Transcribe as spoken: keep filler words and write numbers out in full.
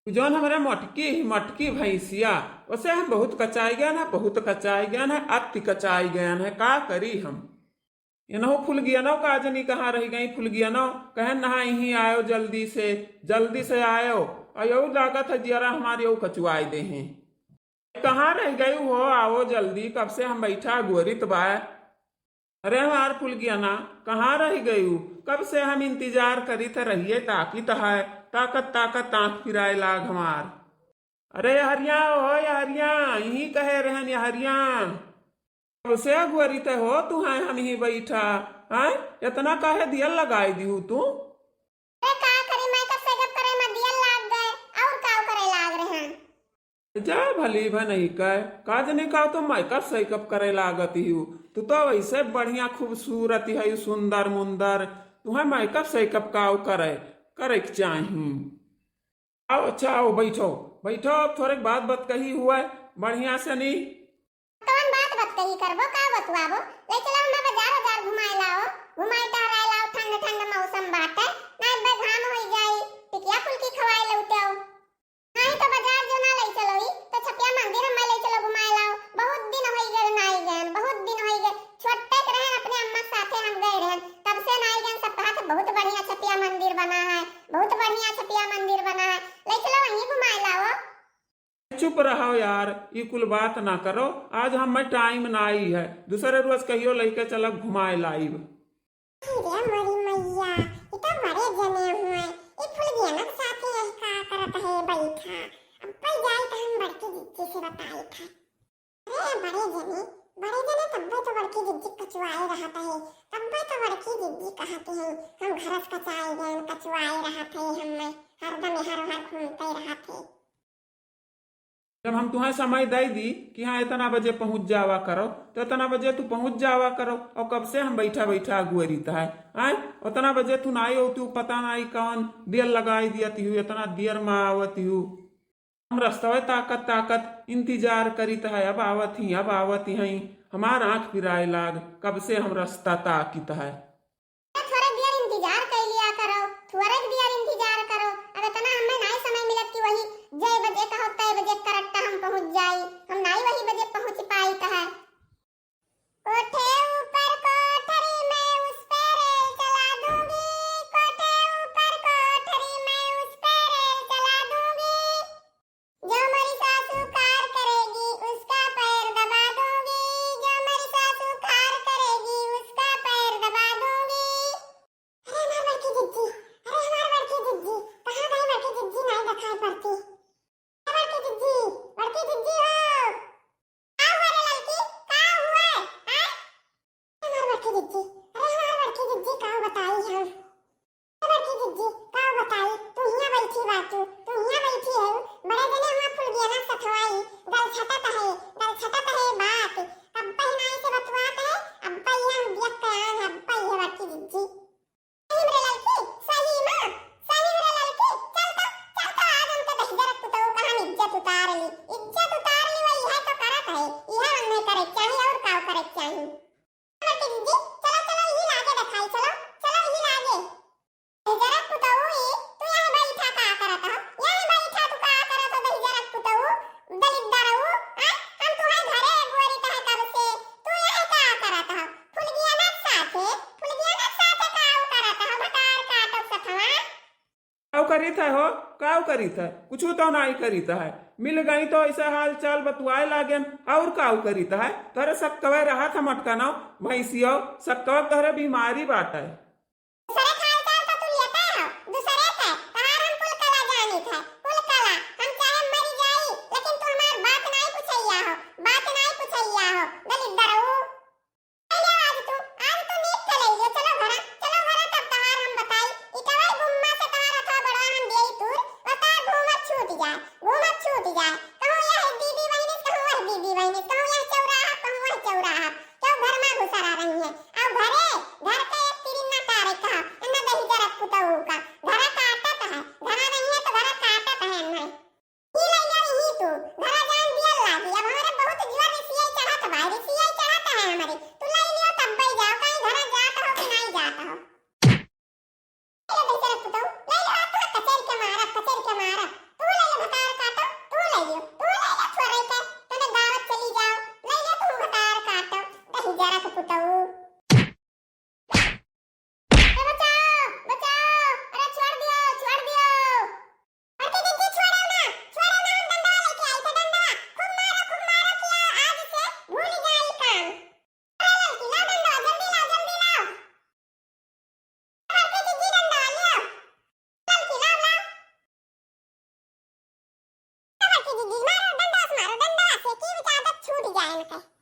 जौन हमरे मोटकी ही मोटकी भैंसिया, ओसे हम बहुत कचाई गयन है, बहुत कचाई गयन है, अति कचाई गयन है, का करी हम? इनहु फुलगियनो का जनी कहाँ रहि गई, फुलगियनो कहेन नहा इहीं आयो जल्दी से, जल्दी से आयो, अउ यऊ लागत है जियरा हमार यऊ कचुआई देहें। कहाँ रहि गयू हो, आवो जल्दी, कब से हम बैठा गोरित बाय। अरे हमार फुलगियना, कहाँ रहि गयू? कब से हम इंतजार करित रहिए, ताकित है, ताकत ताकत आँख फिराए लाग हमार। अरे यहरिया हो यहरिया, इहीं कहे रहन यहरिया। कब से अगुअरित हो तुहैं हम इहीं बैठा, हैं? एतना काहे दियल लगाई दिहू तू? अरे का करी, makeup सेकअप करे मा दियल लाग गए, अउर काउ करे लाग रहन। जा भली भनही कह, का जनी का तो makeup सेकअप करे लागत हियू। तू तो वैसे बढ़िया खूबसूरत है, सुंदर मुंदर, तुहैं makeup सेकअप काउ करे, करे के चाही। आओ, अच्छा आओ, बैठो, बैठो, अब थोड़े बात बतकही हुआ है, बढ़िया से नी। कौन बात बतकही करबो, का बतुआबो? ले चलो हमें बाजार, बाजार घुमाए लाओ, घुमाए टहराए लाओ, ठंड ठंड मौसम बाटे, ना बे घाम होई जाई, टिकिया फुल्की खवाए लौटे आओ। नहीं तो बाजार जो ना ले चलो ई, तो छपिया मंदिर हमें ले चलो घुमाए लाओ, बहुत दिन होई गए नाई गए, बहुत दिन होई गए, छोटे के रहन अपने अम्मा साथे हम गए रहन, तब से नाई गए, सब कहा थे बहुत बढ़िया छपिया मंदिर बना है, बहुत बढ़िया छपिया मंदिर बना है, ले चलो वहीं घुमाए लाओ। चुप रहो यार, ई कुल बात ना करो, आज हमें टाइम नाई है, दूसरे रोज कहियो लइके चलब घुमाए लाइब। अरे मोरी मैया, ई तो बड़े जने हुए, ई फुलगियना के साथे यही का करत है बैठा। अब्बे जाई तो हम बड़की जिज्जी से बताई था। अरे बड़े जने, बड़े जने तब्बे तो बड़की जिज्जी कचुआए रहत है, तब्बे तो बड़की जिज्जी कहत है, हम घरस कचाए गए, कचुआए रहत है, हम हरदम हर हर घूमते रहत है। जब हम तुहैं समय दइ दी कि हाँ, एतना बजे पहुँच जावा करो, तो एतना बजे तू पहुँच जावा करो, अउर कब से हम बैठा बैठा अगुअरित है, आय? ओतना बजे तू नाई होती, पता नाई कौन देर लगाई दियत हू, एतना देर मा आवत हू। हम रस्तवे ताकत ताकत इंतजार करित है, अब आवत ही, अब आवत ही, हमार आँख पिराए लाग, कब से हम रस्ता ताकित है। थोड़े देर इंतजार कर लिया करो, थोड़े देर इंतजार करो। अब एतना हमें नाई समय मिलत कि वही जय बजे कहो, तय बजे correct हम पहुँच जाई। हम नाई वही बजे पहुँच पाइत है। कोठे ऊपर कोठरी में उस पे रेल चला दूंगी, कोठे ऊपर कोठरी में उस पे रेल चला दूंगी। जो मेरी सासू कार करेगी, उसका पैर दबा दूंगी, जो मेरी सासू कार करेगी, उसका पैर दबा दूंगी। अरे हमार बड़की जिज्जी, अरे हमार बड़की जिज्जी, कहाँ गई बड़की जिज्जी, नाई दिखाई पड़ती। ए बड़की जिज्जी, बड़की जिज्जी हो। का हुआ रे ललकी, का हुआ? हैं? हमार बड़की जिज्जी, अरे हमार बड़की जिज्जी, का बताई हम? बड़की जिज्जी, का बताई, तू हियां बैठी बाटू, तू हियां बैठी है, बड़े जने हुआ फुलगियना सथवाई, गल छटत है, गल छटत है बात, अब पहनाई से बतवात है, अब पहिले हम बियक के आन, अब पहिले बड़की जिज्जी। सही में रे ललकी, सही में, सही में रे ललकी, चल तो, चल तो आज उनके दहिजरक पुतहू का हम इज्जत उतार ली, इज्जत उतार ली, वही है तो करत है, यह मन में करे चाही और काव करे चाही। बड़की जिज्जी, चलो, चलो, यही लागे देखाई, चलो, चलो, यही लागे। दहिजरक पुतऊ ई, तू यही बैठा का करत हो? यही बैठा तू का करत हो, दहिजरक पुतऊ? दलिद्दर हो, हैं? हम तुहे घरे बोरित है कब से, तू यही का करत हो? फुलगियनक साथे, फुलगियनक साथे काऊ करत हो, भतार काटो सथवा? काऊ करित है हो? काऊ करित है? कुछू तो नाई करित है। मिल गई तो ऐसा हाल चाल बतुआए लागेन, और काऊ करित है? तोहरे सक्कवे रहत हम अटकनौ, भैंसियो, सक्कवा तोहरे बीमारी बाटे। दूसरे खाए चाल तो तू लेते हो, दूसरे के, तहार हम कुल कला जानित है, कुल कला। हम चाहे मरी जाई, लेकिन तू हमार बात नाई पुछैया हो, बात नाई पुछैया हो, दलिद्दरऊ। ले लियो आज तू, आज तू नीक के ले लियो। चलो घरा, चलो घरा, तब तहार हम बताई। ई कवई गुम्मा से तहार हथवा बड़वा हम देई तूर, और तहार घूमत छूट जाए, घूमत छूट जाए। कहूँ यह दीदी बहिनी, कहूँ वह दीदी बहिनी, कहूँ यह चौराहा, कहूँ वह चौराहा। क्यों घर में घुसरा रही है? आओ घरे, घर के एक तिरिन्ना तारे का, इन्ना दहिजरक पुतऊ का। घरा काटत है, घरा नहीं है तो घरा काटत है इन्हें। ई लइका रही तू, घरा जान दिया लागी। अब हमरे बहुत जीवा रिसियाई चढ़त बा, रिसियाई चढ़त है हमरे। तू लइ लियो तब्बे जाओ, कहीं घरा जात हो कि नहीं जात हो। ले ले बेचारा पुतऊ, ले ले, अब तो कचर के मारा, कचर के मारा। तू ले ले बताई।